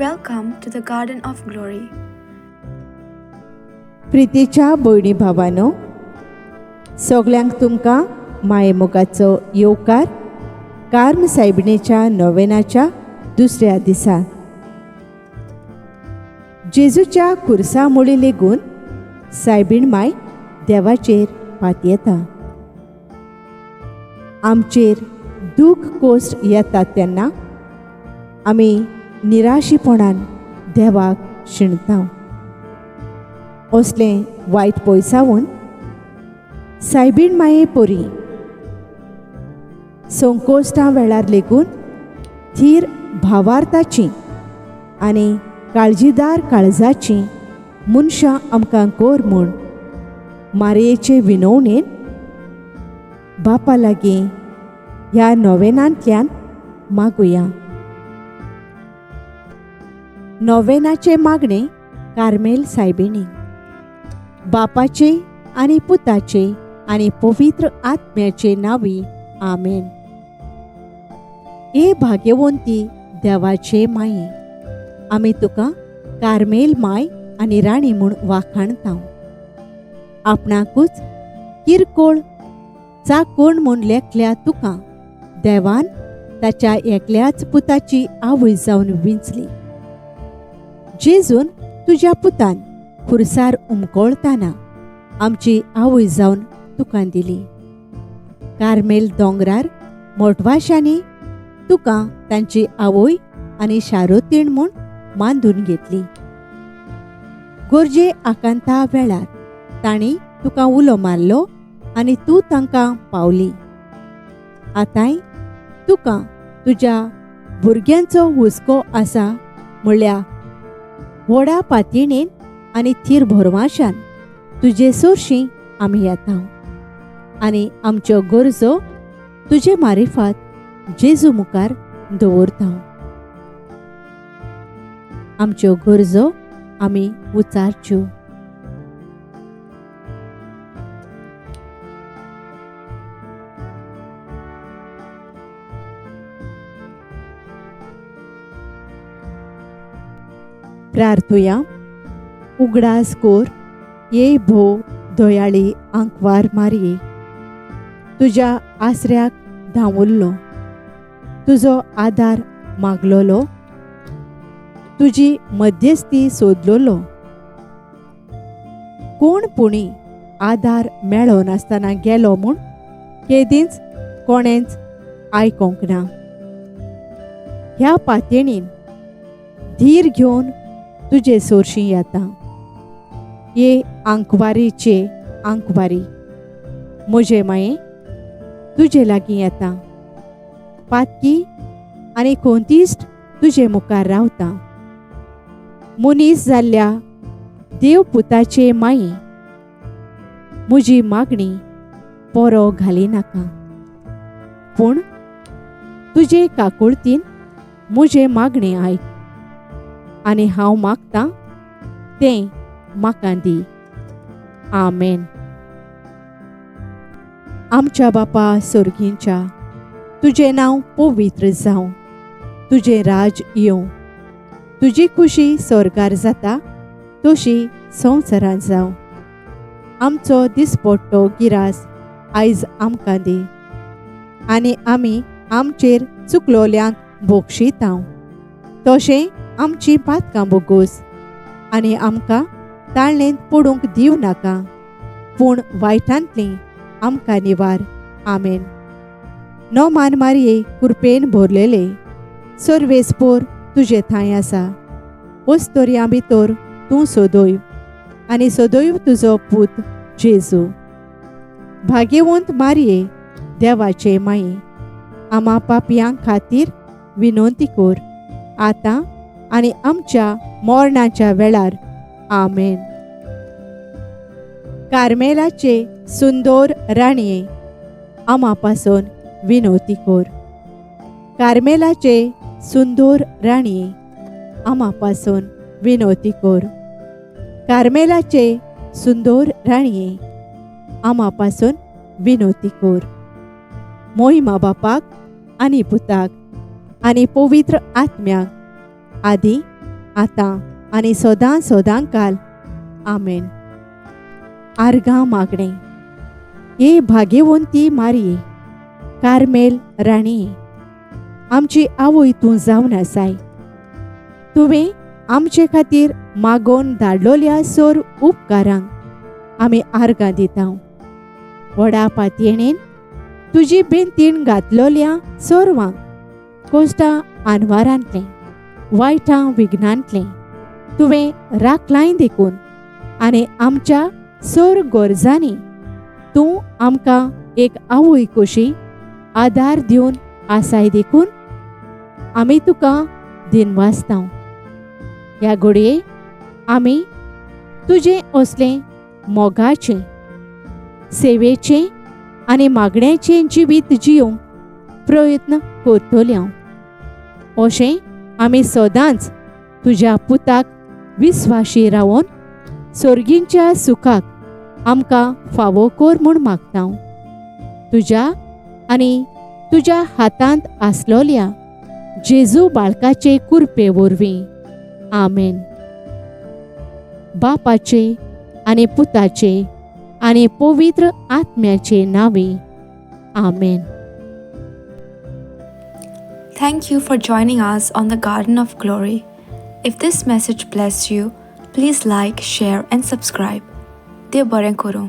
Welcome to the Garden of Glory. प्रितीच्या भयणी भावानो, सगल्यांक तुमकां मायेमोगाचो येवकार कार्म सायबिणीच्या नोवेनाच्या दुसऱ्या दिसा. जेजूच्या खुर्सा मुळी लेगून सायबीण माय देवाचेर पातयेता. आमचेर दूख कोश्ट येतात तेन्ना आमी निराशीपणान देवाक शिणता. असलें वायट पयसावन सायबीण माये परी संकोश्टां वेळार लेगून थीर भावार्थाची आनी काळजीदार काळजाची मनशां आमकां कोर म्हूण मारयेचे विनवणेन बापा लागीं ह्या नोवेनांतल्यान मागुया. नोवेनाचे मागणे कार्मेल सायबिणी. बापाचे आनी पुताचे आनी पवित्र आत्म्याचे नांवी आमेन. हे भाग्यवंती देवाचे माये, आमी तुका कार्मेल माय आनी राणी म्हूण वाखाणता. आपणाकूच किरकोळ चाकोण म्हूण लेखल्या तुका देवान ताच्या एकल्याच पुताची आवय जावन विंचली. जेजून तुज्या पुतान खुर्सार उमकोळताना आमची आवय जावन तुका दिली. कार्मेल दोंगरार मोटवाशांनी तुका तांची आवय आनी शारोतीण म्हूण मांदून घेतली. गरजे आकांता वेळार तांणी तुका उलो मारलो आनी तूं तांकां पावली. आतांय तुका तुज्या भुरग्यांचो हुस्को आसा म्हणल्या व्हडा पातयेणेन आनी थीर भरवाशान तुजे सोरशीं आमी येता आनी आमच्यो गरजो तुजे मारिफात जेजू मुखार दवरता. आमच्यो गरजो आमी उचारच्यो. प्रार्थुया. उगडास कोर ये भोव दयाळी आंकवार मारये, तुज्या आसऱ्याक धांवुल्लो, तुजो आदार मागलोलो, तुजी मध्यस्थी सोदलोलो. कोण पुणी आदार मेळो नासतना गेलो म्हूण केदींच कोणेंच आयकोंक ना. ह्या पातयेणीन धीर घेवन तुजे सोरशीं येता. ये आंकवारीचे आंकवारी, म्हजे माये तुजे लागीं येता. पातकी आनी कोंतीश्ट तुजे मुखार रावता. मनीस जाल्ल्या देव पुताचे माये, म्हजी मागणी पोरो घाली नाका, पूण तुजे काकुळतीन म्हजें मागणें आयक आनी हांव मागतां तें म्हाका दी. आमेन. आमच्या बापा सोर्गींच्या, तुजें नांव पवित्र जावं, तुजें राज येवं, तुजी खुशी स्वर्गार जाता तशी संवसारांत जावं. आमचो दिसपट्टो गिरास आयज आमकां दी आनी आमी आमचेर चुकलोल्यांक बोक्षितांव, तशें आमची पातकां बोगोस आनी आमकां ताळणेंत पडूंक दिवं नाका, पूण वायटांतली आमकां निवार. आमेन. नोमान मारये कुरपेन भरलेले सर्वेस्पोर तुजे थांय आसा. वस्तोरयां भितर तूं सोदोय आनी सोदोय तुजो पूत जेजू. भाग्यवंत मारये देवाचे माये, आमा पापयां खातीर विनवती कोर आतां आनी आमच्या मरणाच्या वेळार. आमेन. कार्मेलाचे सुंदर राणये, आमा पासून विनवती कोर. कार्मेलाचे सुंदर राणये, आमा पासून विनवती कोर. कार्मेलाचे सुंदर राणये, आमा पासून विनवती कोर. मोहिमा बापाक आनी पुताक आनी पवित्र आत्म्याक आदी आतां आनी सदां सदां काल. आमेन. आर्गां मागणें. हे भाग्यवंती मारये, कार्मेल राणये, आमची आवय तूं जावन आसाय. तुवें आमचे खातीर मागोवन धाडलोल्या सोर उपकारांक आमी आर्गां दिता. व्हडा पातयेणेन तुजी बेंतीन घातलोल्या सोरवांक कोश्टा आनवारांतलें, वायटां विघ्नांतलें तुवें राखलांय देखून आनी आमच्या सोर गरजांनी तूं आमकां एक आवय कशी आदार दिवन आसाय देखून आमी तुका दिनवासता. ह्या घडये आमी तुजें असलें मोगाचें, सेवेचें आनी मागण्याचें जिवीत जियोंक प्रयत्न करतले. अशें आमी सदांच तुज्या पुताक विस्वाशी रावन सोर्गींच्या सुखाक आमकां फावो कर म्हूण मागता. तुज्या आनी तुज्या हातांत आसलोल्या जेजू बाळकाचे कुरपे वरवीं. आमेन. बापाचे आनी पुताचे आनी पवित्र आत्म्याचे नांवे. आमेन. Thank you for joining us on the Garden of Glory. If this message blessed you, please like, share, and subscribe. देव बरें करूं.